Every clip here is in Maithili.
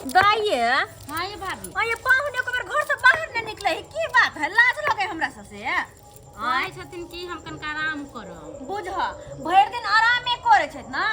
दाइये। हाँ ये भाभी। आ ये पाहुन एक बेर घर से बाहर नहीं निकले है, की बात है? लाज लगे हमरा सब से। कहै छथिन कि हम कनिका आराम करब। बुझ, भरि दिन आरामे करै छथि ना,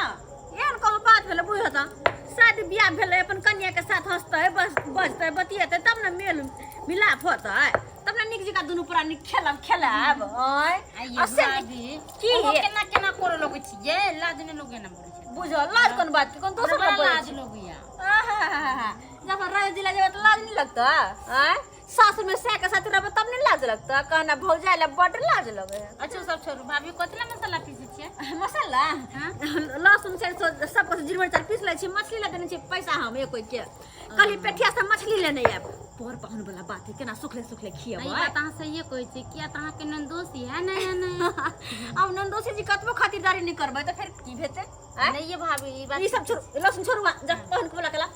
एहन कोनो बात भेलै? बुझ तऽ, शादी बियाह भेलै, अपन कनिया के साथ हंसतै, बस बजतै, बतियेतै, तब ने मेल मिलाप होतै, तब ने नीक जकाँ दुनू प्राणी खेलब खेलायब। आँय? आइए आ से भाभी, की? ओहो केना केना करऽ लगै छियै, लाज नहि लगै ना बोलै छै। बुझ, लाज कोन बात के? कोन दोसर हमरा बड़ा लाज लगैया। आहाहाहा, जब राज जिला जेबै तऽ लाज नहि लगतै? आँय, सासुर में सह के साथ रहबै तब नहि लाज लगतै? कहना भौजाइ लए बड्ड लाज लगै है। अच्छा, ओ सब छोड़ू भाभी, कथी लए मसाला पीसै छियै? मसाला? हाँ? लहसुन सरिसो सब कुछ, जीर मिरचाइ पीस लै छी। मछली लए देने छी पैसा हम एक के, कहली पेठिया से मछली लेने आयब। पर पाहुन वाला बात है, केना सुखले सुखले ई खियेबै? बात अहाँ सहिए कहै छियै, किया तऽ अहाँके ननदोसी है नया नया। आब ननदोसी जी कतबो खातिरदारी नहि करबै तऽ फेर की हेतै? आँय? नहीं ये भाभी, ई बात ई सब छोड़ू, लहसुन छोड़ू, आ, जा पाहुन के बोला के ला।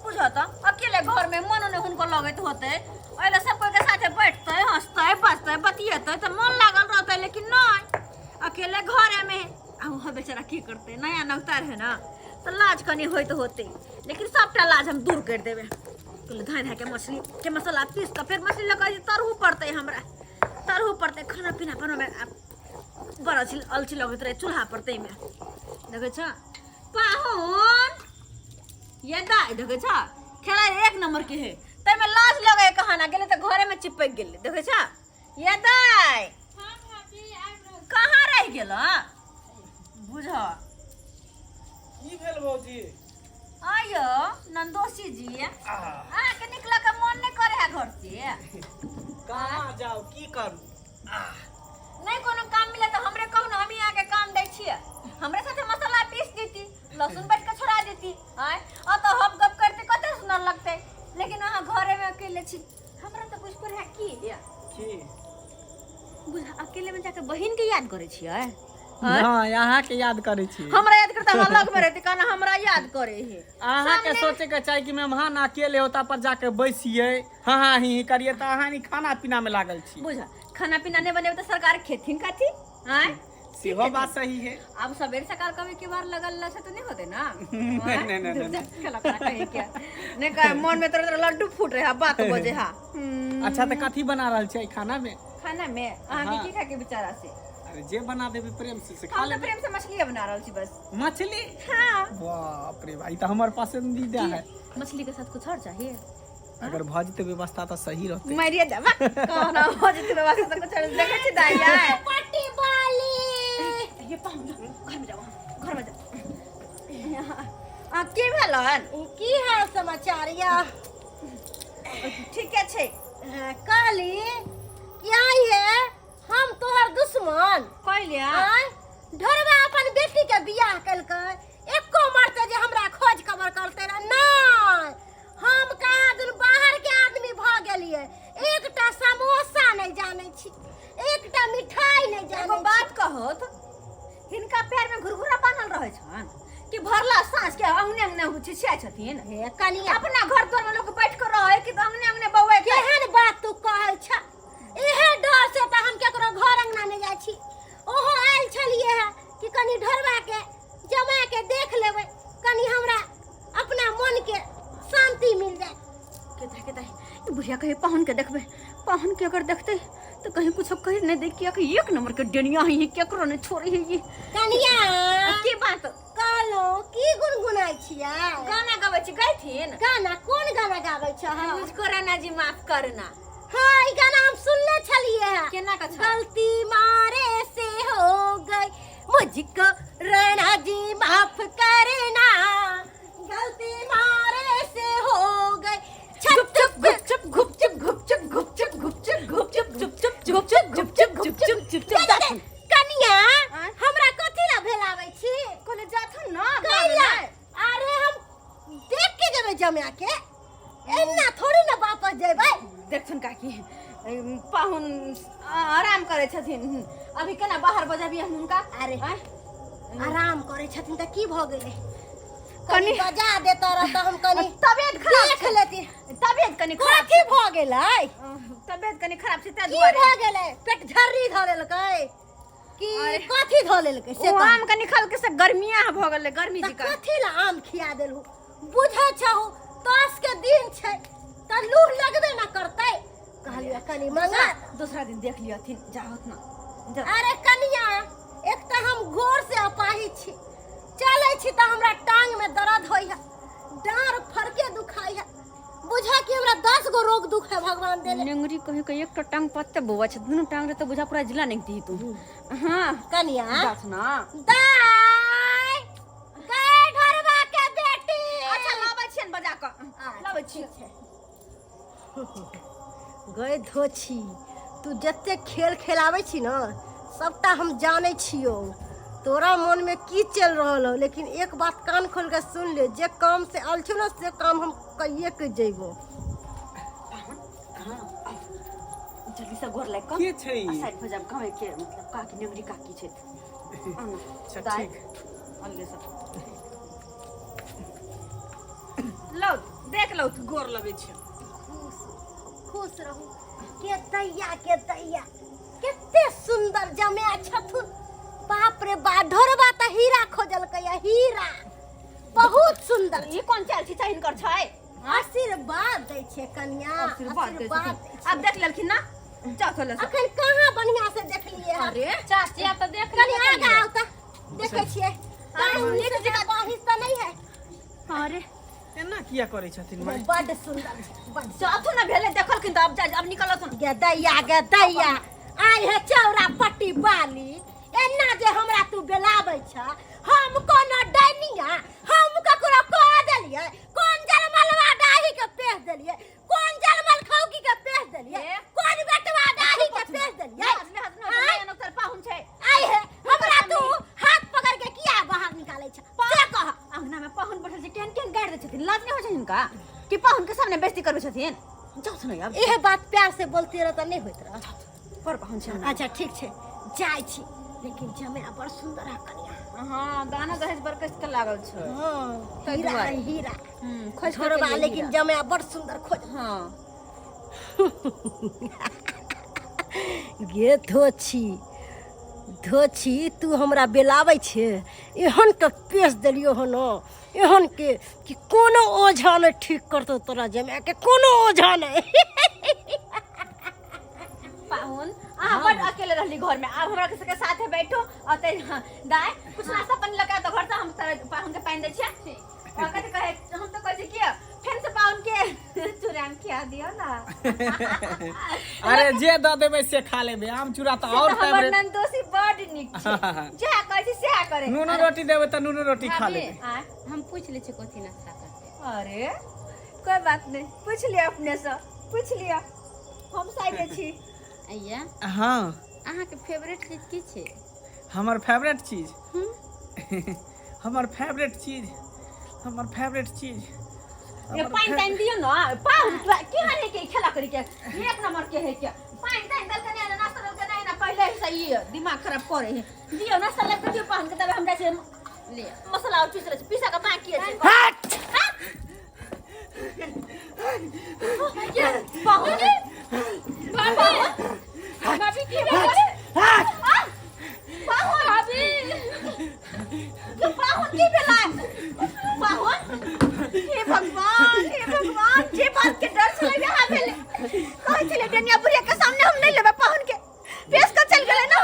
बुझऽ तऽ, अकेले घर में मनो नहि हुनको लगैत होतै। एहि लए सब कोइ के साथे बैठतै, हंसतै, बजतै, बतियेतै तऽ मन लागल रहतै, लेकिन नहि, अकेले घरे में आ वहाँ बेचारा की करतै? नया नवतार है ना, तऽ लाज कनि होइत होतै, लेकिन सबटा लाज हम दूर करि देबै। कहलियै धाय धाय के मछली के मसाला पीस कऽ फेर मछली लऽ कऽ तरहू पड़तै, हमरा तरहू पड़तै। खाना पीना बनबैमे आब बड़ अलसी अलसी लगैत रहै चूल्हा पर, ताहिमे देखै छ पाहुन ये दाइ, देखै छ खेला एक नंबर के है, ताहिमे लाज लगै कहाना गेलै तऽ घरे में चिपकि गेलै। देखै छ ये दाइ, हाँ भाभी, आबि रहल। कहाँ रहि गेल? बुझ। की भेल भौजी? आयो नंदोसी जी, अहाँके निकलऽ के मन नहि करे है घर से? कहाँ जाउ, की करू? नहि कोनो काम मिले तऽ हमरे कहू ने, हम अहाँके काम दै छियै। हमरे साथे मसाला पीस देती, लहसुन बैठ के छोड़ा देती। आँय, अतऽ हप गप करते कते सुंदर लगतै, लेकिन अहाँ घरे में अकेले छी। हमरा तऽ बुझ पड़े है की की? बुझ, अकेले में जाके बहिन के याद करै छियै? नहि, अहाँके याद करै छी। हमरा याद करता? हमरा लग में रहती, कहना हमरा याद करे है। अहाँके सोचे के चाही कि मेहमान अकेले होता पर जाके बैसियै, हाँ हाँ ही ही करिए, तऽ अहाँ नहीं खाना पीना में लागल छी। बुझ, खाना पीना नहीं बनेबै तऽ सरकार खेथिन कथी? आँय? सेहो बात सही है। आब सबेर सकाल कभी के बार लगल लसे तो नहीं होते ना? नहीं, नहीं, नहीं, नहीं। खेला करा कहे क्या नहीं कहे, मन में तोरा तोरा लड्डू फूट रहे बात बजे हा। अच्छा, तऽ कथी बना रहल छियै खाना में? खाना में अहाँ के की खाए के बेचारा से? अरे, जे बना देबे प्रेम से खा हम तो लेबै। प्रेम से मछली बना रहल छी बस। मछली? हाँ। बाप रे भाई, तऽ हमर पसंदीदा है। मछली के साथ कुछ और चाहिए? अगर भऽ जेतै व्यवस्था तऽ सही रहतै। मरिए जाबा, कहना हो जेतै व्यवस्था तऽ कुछ और। देखै छी दाई आय। पट्टी वाली। ये पाहुन, जाओ घर में, जाओ घर में जाओ। आ की भेलन? की हाल समाचार या? ठीके छै। हाँ, कहली कि आई है हम तोहर दुश्मन। कहलियै। आय ढोरबा अपन बेटी के बियाह केलकै, एको मरते जे हमरा खोज खबर करते रह नहीं। हम कहाँ दिन बाहर के आदमी भ गेलियै, एकटा समोसा नहीं जानै छी, एकटा मिठाई नहीं एगो जानै छी। बात कहो तो, हिनका पैर में घुरघुरा बान्हल रहै छन कि भरला साँझ के अंगने अंगने छिछियाइ छथिन? हे कनिया, अपना घर द्वार में लोग बैठ कर रहे कि अंगने अंगने बौआइ? केहन बात तू कहै छ? इहे डर से तऽ हम केकरो घर अंगना नहि जाइ छी। ओहो आयल छलियै हे कि कनि ढोरबा के जमा के देख लेबै, कनि हमरा अपना मन के शांति मिल जाए। केता केता ई बुढ़िया कहे पाहुन के देखबै। पाहुन के अगर देखते तो कहीं कुछ कह नहीं दे, किया कि एक नंबर के डेनिया है, केकरो नहीं छोड़े है ये। कनिया। आ, की बात? कहलो की गुनगुनाइ छियै? गाना गाबै छी, गायथिन। गाना? कोन गाना गाबै छह? मुझको राणा जी माफ करना। हाँ, ई गाना हम सुनले छलियै हे। केना का छै? गलती मारे से हो गई, मुझको राणा जी माफ करना, गलती मारे से हो गई। चुप चुप गुप चुप गुप चुप गुप चुप गुप चुप गुप चुप गुप चुप चुप चुप गुप चुप गुप चुप गुप चुप चुप चुप जाथुन। कनिया। आँय? हमरा कथी ला भेलाबै छी? कोने जाथुन ना। कैला? अरे, हम देख के जेबै जमा के, एना थोड़ी ना वापस जेबै। देखथुन काकी, पाहुन आराम करै छथिन अभी, केना बाहर बजाबियै हम हुनका? अरे, आँय? आराम करै छथिन तऽ की भऽ गेलै? कनि कनि बजा देता रह तऽ हम कनि तबियत खराब देख छै। लेती। तबियत कनि खराब कथी भऽ गेलै? तबियत कनि खराब छै ताहि की दुआरे। भऽ गेलै? पेट झर्री धऽ लेलकै कि अरे। कथी धऽ लेलकै से ओ कहू। आम कनि खलके से गर्मिया भऽ गेलै, गर्मी तऽ जी का। कथी ला आम खिया देलहु? बुझै छहु ताश के दिन छै तऽ लूह लगबे ना करतै। कहलियै कनी मंगा दूसरा दिन देख लियथिन जाहोत ना जा। अरे कनिया, एक तऽ हम गोर से अपाहिज छी, चलै छी तऽ हमरा टांग में दर्द होइ है, डाँर फड़के दुखाइ है, बुझा कि हमरा 10 गो रोग दुख है भगवान देले। नेंगरी कहे के एकटा टांग पत्ते बौआ छै, दुनू टांग रे तो बुझा पूरा जिला नहीं दी तू। हां कनिया जात ना दाय गए ढोरबा के बेटी। अच्छा लाबै छियन बजा क लाबै छी। गए धोछी, तू जते खेल खेलाबै छी न सबटा हम जानै छियौ, तोरा मन में की चल रहल हो, लेकिन एक बात कान खोल के सुन ले, जे काम से आयल छौ न से काम हम कहिए के जइबो। जल्दी से गोर लाग क के छै? आ साइड हो जाब, गाँव के मतलब काकी नेंगरी काकी छै। अच्छा दाइ। ठीक। अलगे सब लौ देख लौ। गोर लगै छै। खुश खुश रहू। के दैया के दैया कते सुंदर जमाय छथुन, बाप रे बा, ढोरबा तऽ हीरा खोजलकै या हीरा, बहुत सुंदर। ई कोन चाल छै हिनकर छै? आशीर्वाद दै छै कनिया, आशीर्वाद दै आशीर्वाद छथिन। दै छै। आब देख लेलखिन ना, जाओ थोड़ा सा। अखन कहाँ बढ़िया से देखलिए हन? अरे चाची आब तऽ देख कनि लेलियै। आगा आउ तऽ देखै छियै कहीं नीक जकाँ बाहिर तऽ नहि है। अरे एना किया करै छथिन माय? बड सुंदर छै, बड। जाथु ना भेलै देखलखिन तऽ आब जा, आब निकलथुन। गे दैया गे दैया, आइ हे चौरा पट्टी बाली, एना जे हमरा तू बेलाबै छ, हम कोनो डैनिया, हम ककरो कह देलियै? कोन जलमलवा डाही के पेश देलियै? कोन जलमल खौकी के पेश देलियै? ए? कोन बेटवा डाही के पेश देलियै? हाथ में हाथ में आँय? नौकर पाहुन छै। आइ हे हमरा तू हाथ पकड़ के किया बाहर निकालै छ से कह। अंगना में पाहुन बैठल छै, केहन केहन गारि दै छथिन, लाज नहि होइ छै हिनका कि पाहुन के सामने बेइज्जती करबै छथिन? जाउ ने आब। इहे बात प्यार से बोलते रह तऽ नहि होइत रह। पर पाहुन छै अंगना। अच्छा ठीक छै, जाइ छी, लेकिन जमाय बड़ सुंदर है कनिया। हाँ दाना दहेज बड़ कस के लागल छै। हाँ ताहि हीरा दुआरे। है हीरा। खोज के छोड़बा लिए लेकिन हीरा। जमाय बड़ सुंदर खोज। हाँ गे धोछी धोछी, तू हमरा बेलाबै छे, एहन के पेश देलियो हन, एहन के कि कोनो ओझा नहि ठीक करतौ तोरा जमाय के, कोनो ओझा नहि। पाहुन अहाँ बड अकेले रहली घर में, आब हमरा सबके साथे बैठो और ते हाँ, दाय कुछ नाश्ता पानी लगा तो घर से हम पाहुन के पानी दै छियै। और कथी कहे, हम तो कहै छियै कि फेन से पाहुन के चूड़ाम खिया दियौ ना। अरे जे दऽ देबै से खा लेबै, आम चूड़ा तऽ और से तऽ हमर फेवरेट। ननदोसी बड नीक छै, जेहा कहै छी सेहा करे। नूनो रोटी देबै तऽ नूनो रोटी खा भाभी, लेबै। आँय? हम पूछि लै छियै कथी नाश्ता करतै। अरे कोई बात नहीं, पूछ लिया अपने से पूछ लिया, हम साइडे छी। अइया हाँ अहाँके फेवरेट चीज की छै? हमर फेवरेट चीज, हमर फेवरेट चीज, हमर फेवरेट चीज ये पानि तानि दियौ न पाहुन केहन है के खेला करी के एक नंबर के है के पानि तानि देलकै नहि, नाश्ता देलकै नहि ना, पहिले से ई दिमाग खराब करे है। दियौ नाश्ता लग के दियौ पाहुन के, तब हम जाइ छियै ले मसाला और पीस लै छी, पीसा के बाकी छै। हट! पाहुन भाभी की भेलै? हट! पाहुन भाभी पाहुन की भेलै पाहुन? हे भगवान, हे भगवान, जे बात के डर छलै वएह भेलै। कहै छलै डनिया बुढ़िया के सामने हम नहि लेबै पाहुन के, पेश के चलि गेलै ना।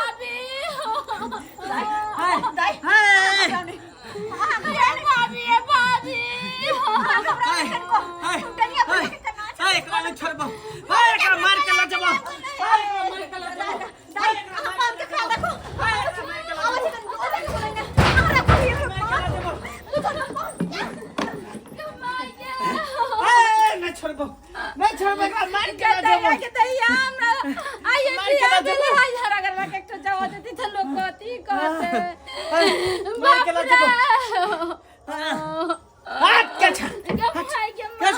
दाइ, दाइ, भाभी ए भाभी हाय, डनिया बुढ़िया के केना हाय, एकरा नहि छोड़बौ, हाय, एकरा मारि के लऽ जेबौ, हाय, एकरा मारि के लऽ जेबौ। दाइ, अहाँ पाहुन के ख्याल राखू। आबै छी कनि, ओतऽ नहि बोलै ने। अहाँ राखू, हे भगवान। बुझो ना, पाहुन। हाय, नहि छोड़बौ, नहि छोड़बौ, एकरा मारि के लऽ जेबौ। के दैया हमरा आइए मारि के बियाह लऽ भेलै जेबौ। हाय झगड़ा करबा के एकटा जवाब देती तऽ लोक कथी कहतै? हाय, मारि के लऽ जेबौ। बाप रे। हट, के छ गे भाई के माँ।